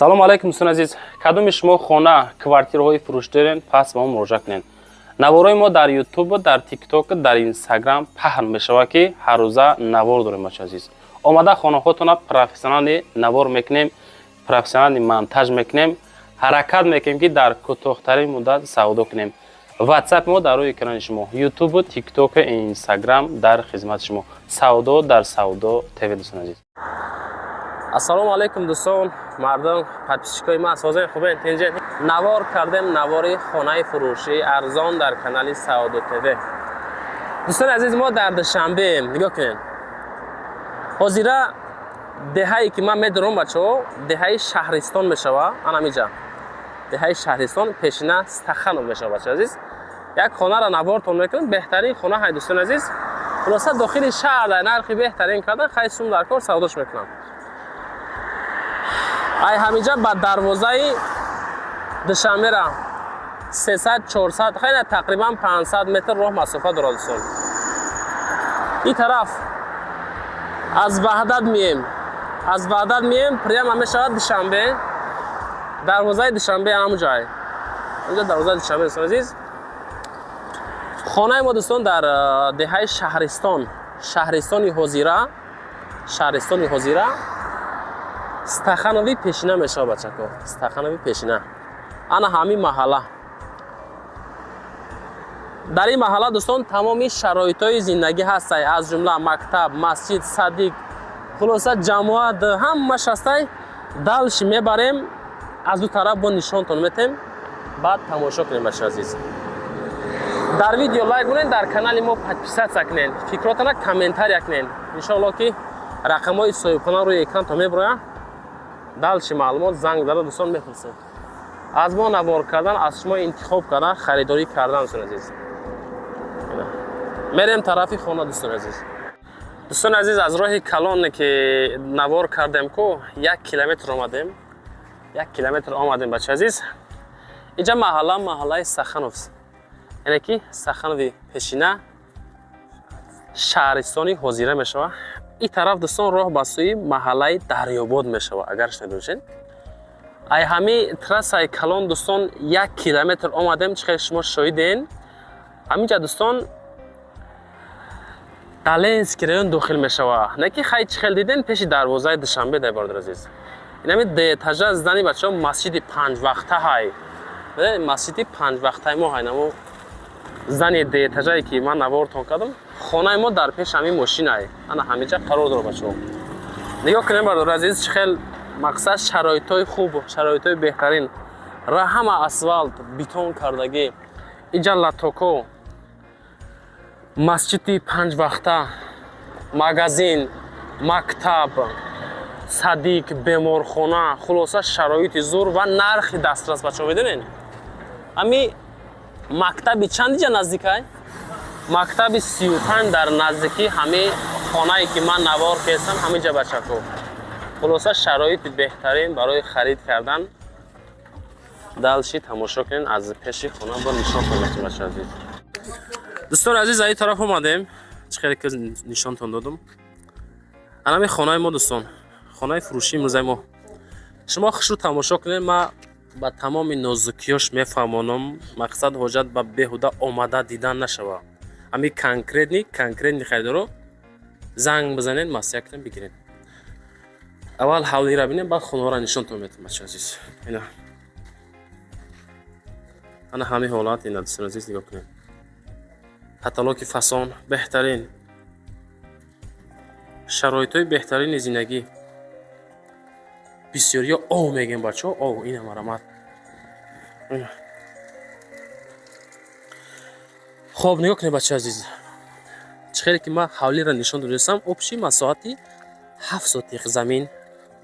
Салому алайкум, дӯстони азиз. Кадоми шумо хона, квартираҳои фурӯш дорен, пас ба мо муроҷиат кунед. Наворҳои мо дар Ютуб, дар Тикток, дар Инстаграм паҳн мешавад, ки ҳаррӯза навор дорем, бача азиз. Омада хонаҳотона профессионально навор мекунем, профессионально монтаж мекунем, ҳаракат мекунем, ки дар кӯтоҳтарин муддат савдо кунем. Ватсап мо дар рӯи экрани шумо, Ютубу, Тиктоку, Инстаграм дар хизмати шумо. Савдо дар Савдо ТВ, дӯстони азиз. Ассалому алайкум, дӯстон, мардум, подписчикои ман, созем, хубен, тинҷен. Навор кардем, навори хонаи фурӯшӣ арзон дар канали Савдо ТВ. Дӯстони азиз, мо дар Душанбеем. Нигоҳ кунед, ҳозира деҳае ки ман медорам, бачаҳо, деҳаи Шаҳристон мешава. Анамиҷа деҳаи Шаҳристон, пешина Стаханов мешава. Бача азиз, як хонаро навортон мекунем, беҳтарин хона ҳай, дӯстони азиз. Хулоса, дохили шаҳр дар нархи беҳтарин кардан, хай, сум дар кор, савдош мекунам. Ай ҳаминҷа ба дарвозаи Душанбера 300, 400, хеле, тақрибан 500 метр роҳ масофа дорад, дӯстон. Ин тараф аз Ваҳдат мием, аз Ваҳдат мием, прямо мешавад Душанбе, дарвозаи Душанбе ҳамун ҷай, инҷа дарвозаи Душанбе. Дӯстон азиз, хонаи мо, дӯстон, дар деҳаи Шаҳристон, шаҳристони ҳозира, шаҳристони ҳозира Стаханови пешина мешавад, бачако, Стаханови пешина. Ана ҳамин маҳалла. Дар ин маҳалла, дӯстон, тамоми шароитҳои зиндагӣ ҳастай, аз ҷумла мактаб, масҷид, садик, хулоса, ҷамоат, ҳамаш ҳастай. Дальше мебарем, аз ду тараф бо нишонтон метем, баъд тамошо кунем. Бача азиз, дар видео лайк кунед, дар канали мо подписаться кунед, фикротона комментария кунед. Иншоалло, ки рақамҳои соҳибхона рӯи экранто меброяд. Дальше маълумот занг зада, дӯстон, мепурсем. Аз мо навор кардан, аз шумо интихоб кардан, харидорӣ кардан. Дӯстони азиз, мерем тарафи хона. Дӯстони азиз, дӯстони азиз, аз роҳи калоне ки навор кардем ку, 1 километр омадем, 1 километр омадем. Бача азиз, инҷа маҳалла, маҳаллаи Стаханов, яъне ки Стаханови пешина, шаҳристони ҳозира мешавад. Ин тараф, дӯстон, роҳ ба сӯи маҳаллаи Дарёбод мешавад, агар шунида бошед. Ай ҳами трассаи калон, дӯстон, 1 километр омадем. Чӣ хел шумо шоҳиден, ҳаминҷа, дӯстон, Доленский район дохил мешавад. Не ки хай, чӣ хел диден, пеши дарвозаи Душанбе дай, бародар азиз. Инами дуэтажа здание, бачаҳо, масҷиди панҷвақта ҳай, масҷиди панҷвақтаи мо ҳай. Намо здание дуэтажае ки ман навортон кардам, хонаи мо дар пеш ҳамин мошинай, ана ҳаминҷа қарор дорад. Бачаҳо, нигоҳ кунем, бародар азиз, чӣ хел мақсад, шароитҳои хуб, шароитҳои беҳтарин, ҳама асфалт бетон кардагӣ. Инҷа лотоко, масҷиди панҷвақта, магазин, мактаб, садик, беморхона, хулоса, шароити зур ва нархи дастрас. Бачаҳо, медонед, ҳами мактаби чанд иҷа наздикай? Мактаби 35 дар наздикӣ ҳами хонае ки ман навор кестам, ҳаминҷа, бачако. Хулоса, шароити беҳтарин барои харид кардан. Дальше тамошо кунед, аз пеши хона бо нишон кунед, бача азиз. Дӯстони азиз, аз ин тараф омадем, чӣ хеле ки нишонтон додум. Анами хонаи мо, дӯстон, хонаи фурӯшии имрӯзаи мо. Шумо хушрӯ тамошо кунед, ман ба тамоми нозукиёш мефаҳмонам. Мақсад, ҳоҷат ба беҳуда омада дидан нашава. Ҳами конкретный харидоро занг бизанед, маслиҳат кунед, бигиред. Аввал ҳавлиро бинем, баъд хонаҳоро нишонтон метам. Бача азиз, ина, ана ҳамин ҳолат. Ина, дӯстони азиз, нигоҳ кунед, потолоки фасон, беҳтарин шароитҳои, беҳтарини зиндагӣ. Бисёриё ов мегӯем, бачаҳо, ов. Ина, марамат. Ина. Хоб, нигоҳ кунед, бачаи азиз, чӣ хеле ки ман ҳавлиро нишон додастам. Общий масоҳати 7 сотих замин,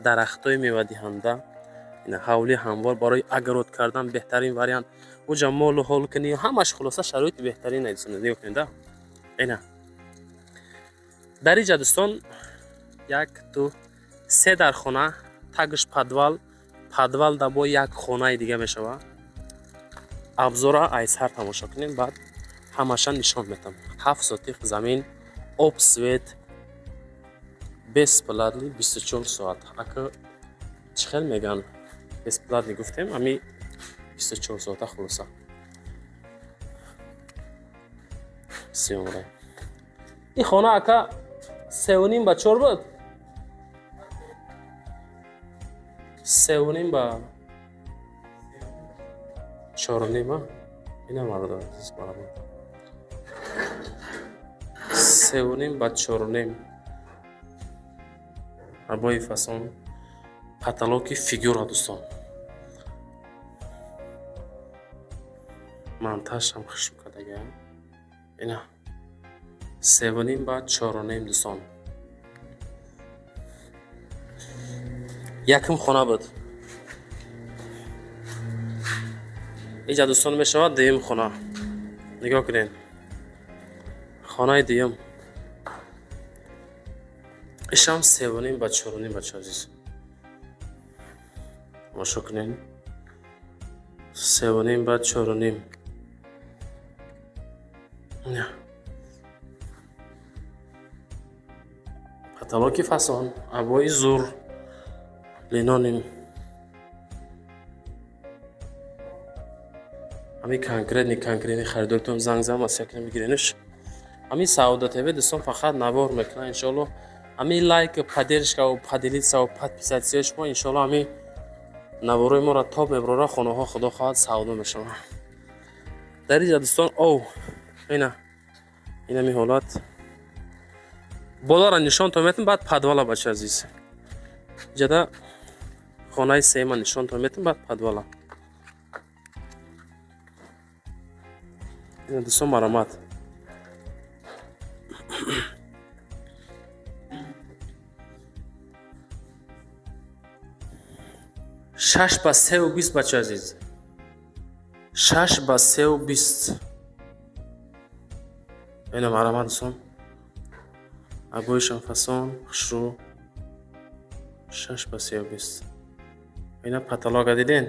дарахтҳои мевадиҳанда, ина ҳавли ҳамвор, барои огород кардан беҳтарин вариант, уҷа молу ҳол кунӣ, ҳамаш. Хулоса, шароити беҳтарин. Нигоҳ кунед, ина дар иҷа, дӯстон, як, ду, се дар хона, тагш подвал, подвал да бо як хонаи дига мешавад. Обзора айсар тамошо кунем, баъд ҳамаша нишон метам. 7 сотих замин, об, свет бесплатный, 24 соат. Ака, чӣ хел мегӯянд? Бесплатный гуфтем, ами 24 соата хулоса. Сиёмра. Ин хона ака 3.5 ба 4 буд? 3.5 ба 4.5, а? Ина мардум азиз баробар. 3.5 ба 4.5. Обои фасон, потолоки фигура дӯстон. Монтажам хушм кардага. Ина 3.5 ба 4.5 дӯстон. Якум хона буд. Иҷа дӯстон мешавад дуюм хона. Нигоҳ кунед. Хонаи дуюм. Ишам 3.5 ба 4.5 бача азиз. Тамошо кунед. 3.5 ба 4.5. Потолоки фасон, обои зур, линолеум. Ҳами конкретный харидоритон занг зан маслиҳат кунем бигиренш. Ҳами Саода ТВ дӯстон фақат навор мекунад иншоалло. Ҳами лайк, поддержка ва поделиться ва подписаться шумо иншоалло ҳами наворои моро тоб мебарора, хонаҳо худо хоҳад савдо мешавад. Дар инҷа дӯстон ов ина инами ҳолат. Боларо нишонтон метам, баъд подвала бача азиз. Иҷада хонаи сеюма нишонтон метам, баъд подвала. Ина дӯстон маромад. Шаш ба 3.20 бача азиз. 6 ба 3.20. Ина маромад дӯстон. Обоишам фасон, хушрӯ. 6 ба 3.20. Ина потолока диден?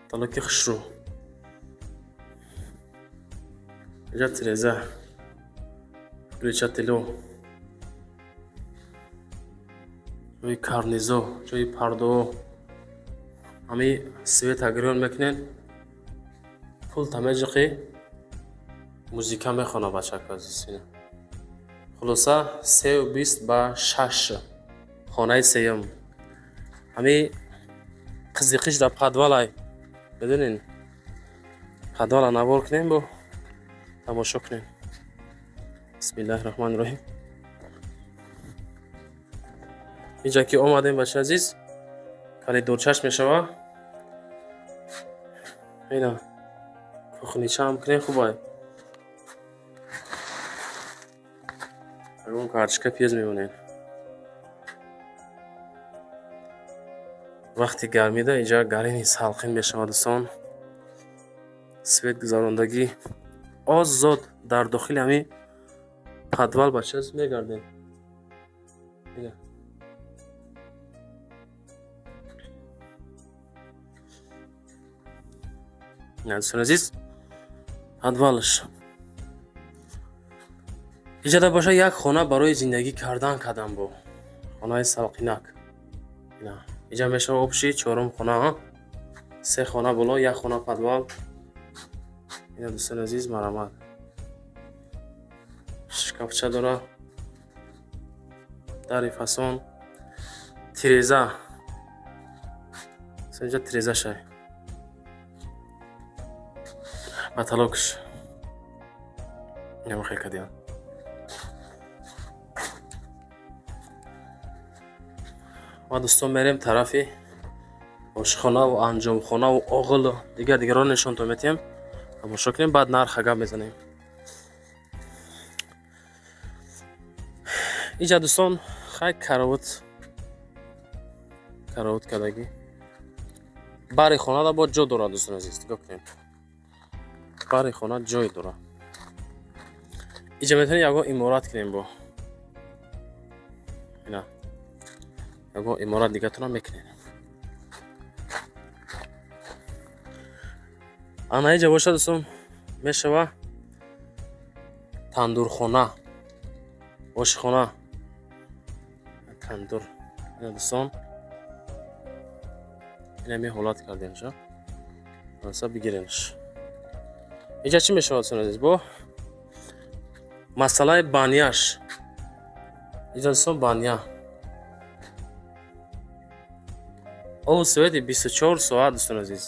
Потолоки хушрӯ. Иҷа тиреза. Включатело. Ҷои карнизо, ҷои пардоҳо. Ҳами света гирён мекунед. Пулта меҷиқӣ, музика мехона бачако азиз. Ина. Хулоса 3.20 ба 6 хонаи сеюм. Ҳами қизиқиш дар подвалай. Медонед? Подвала навор кунем бо тамошо кунем. Бисмиллаҳи раҳмони раҳим. Инҷа ки омадем бача азиз, коридорчаш мешава. Ина кухнича ҳам кунем хубай. Ягон картошка пиёз мемонем. Вақти гармида инҷа гарини салқин мешавад дӯстон. Свет гузарондагӣ озод дар дохили ҳамин подвал бача азиз мегардем. Ина. Дӯстони азиз, подвалаш. Иҷада боша як хона барои зиндагӣ кардан кардам бо. Хонаи салқинак. Ина. Иҷа мешава общий чорум хона, се хона боло, як хона подвал. Ина дӯстони азиз маромад. Шкафча дора. Дари фасон. Тиреза. Инҷа тиреза шай. Потолокш. Инам хел кардиям. Ва дӯстон мерем тарафи ошхона ва анҷомхона ва оғилу дигар дигарро нишонтон метиҳем. Тамошо кунем, баъд нарха гап мезанем. Инҷа дӯстон хай кароват кароват кардагӣ. Бари хонада бо ҷо дорад дӯстони азиз, нигоҳ кунем. Бари хона ҷой дорад. Инҷа метавонем ягон иморат кунем бо. Ина. Ягон иморат дигатонам мекунем. Ана инҷа бошад дӯстон мешава тандурхона, ошхона, тандур. Ина дӯстон Инами ҳолат кардемша. Аса бигиренш. Инҷа чӣ мешавад, дӯстони азиз? Бо масъалаи баняш. Инҷа, дӯстон, баня. Обу свети 24 соат, дӯстони азиз.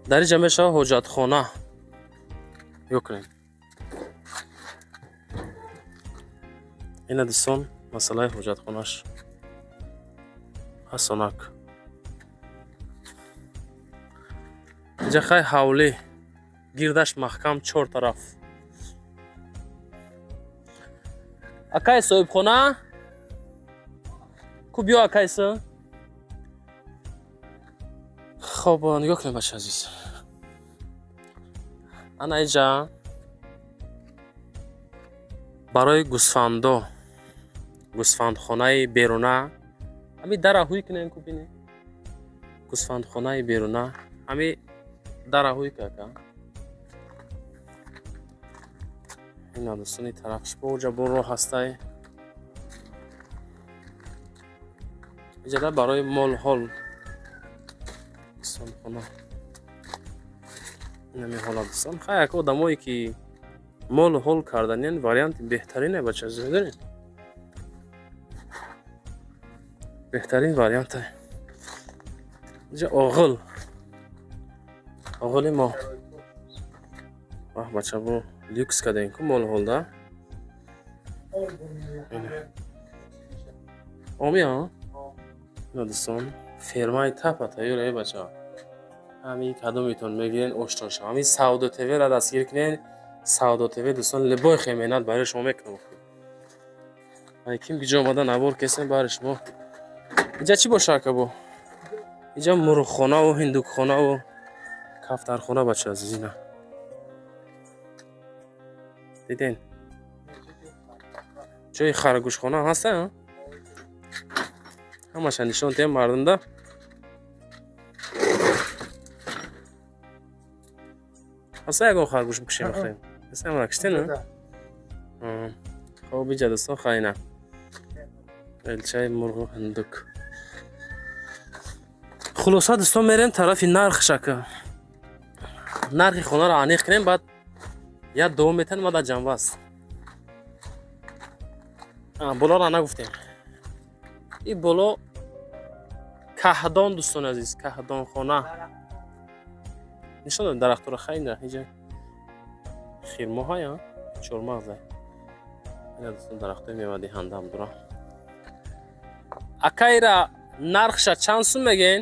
Дар инҷа мешавад ҳоҷатхона. Нигоҳ кунед. Ина, дӯстон, масъалаи ҳоҷатхонаш. Ҳасонак. Инҷа хай ҳавлӣ. Гирдаш маҳкам чор тараф. Акай соҳибхона? Ку биё, акайса? Хоб, нигоҳ кунед, бача азиз. Ана инҷа барои гӯсфандо, гӯсфандхонаи беруна. Ҳами дара ҳуй кунем, ку бинем. Гӯсфандхонаи беруна. Ҳами дара ҳуй ка. Ина, дӯстони, тарафш боҷа бо роҳ ҳастай. Иҷада барои молҳол гӯсфандхона. Инами ҳолат, дӯстон. Хай, як одамое ки молу ҳол карданиян, варианти беҳтарине, бача азиз, медонед? Беҳтарин варианте. Инҷа оғил. Оғили мо. Ваҳ, бача, бо люкс кардем ку молу ҳолда. Оми, а? Ина, дӯстон, фермаи тапа тайёр, э бача. Ҳамин кадомитон мегирен, оштон шава. Ҳамин Савдо ТВ ра дастгир кунен. Савдо ТВ, дӯстон, либои хемеҳнат барои шумо мекунам. Ай ким ки ҷо омада навор кесем барои шумо. Инҷа чӣ боша, ака, бо? Инҷа мурғхонаву ҳиндукхонаву кафтархона, бача азиз, ина. Диден? Ҷои харгӯшхона ҳаста? Ҳамаша нишон диҳем мардумда. Ҳаста ягон харгӯш бикушем бихӯрем? Ҳаста ҳамара киштен? Хоб, иҷа, дӯстон, хайна. Элчаи мурғу ҳиндук. Хулоса, дӯстон, мерем тарафи нархш, ака. Нархи хонаро аниқ кунем, баъд як давом метанем, ма дар ҷанбаст. Болоро нагуфтем. И боло каҳдон, дӯстони азиз, каҳдонхона. Нишон додем дарахтро, хайна, инҷа хирмоҳая, чормағза. Ина, дӯстон, дарахтои мевадиҳандаам дора. Акайра нархша чанд сум мегӯен?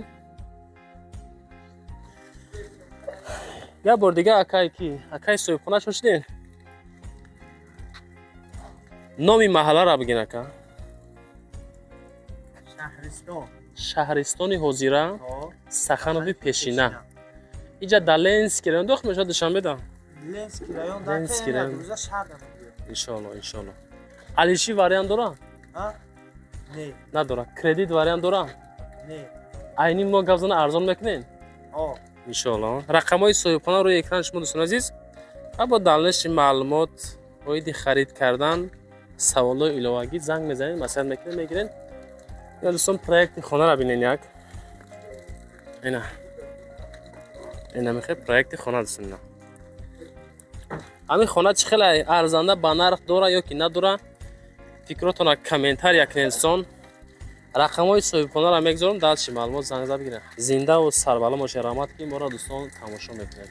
Як бор дига, акай ки? Акай соҳибхона шошиден? Номи маҳалларо бигин, ака. Шаҳристон. Шаҳристони ҳозира, Саханови пешина. Инҷа дар Ленский район дохил мешавад, Душанбе да? Ленский район. Ленский район. Шаҳр да мегӯяд. Иншоалло, иншоалло. Алиши вариант дора? Не. Надора. Кредит вариант дора? Не. Айни мо гап зана арзон мекунем? О. Иншоалло. Рақамҳои соҳибхона рӯи экран шумо, дӯстони азиз, ва бо далниши маълумот оиди харид кардан, саволҳои иловагӣ занг мезанед, маслиҳат мекунед, мегиред. Ина, дӯстон, проекти хонаро бинед як. Ина. Ина мехоҳед проекти хона, дӯстон, ина. Ҳамин хона чӣ хеле арзанда ба нарх дора ё ки надора? Фикротонро комментария кунед, дӯстон. Рақамҳои соҳибхонаро мегузорам, дальше маълумот занг зад бигиред. Зиндаву сарбаланд бошед, раҳмат, ки моро, дӯстон, тамошо мекунед.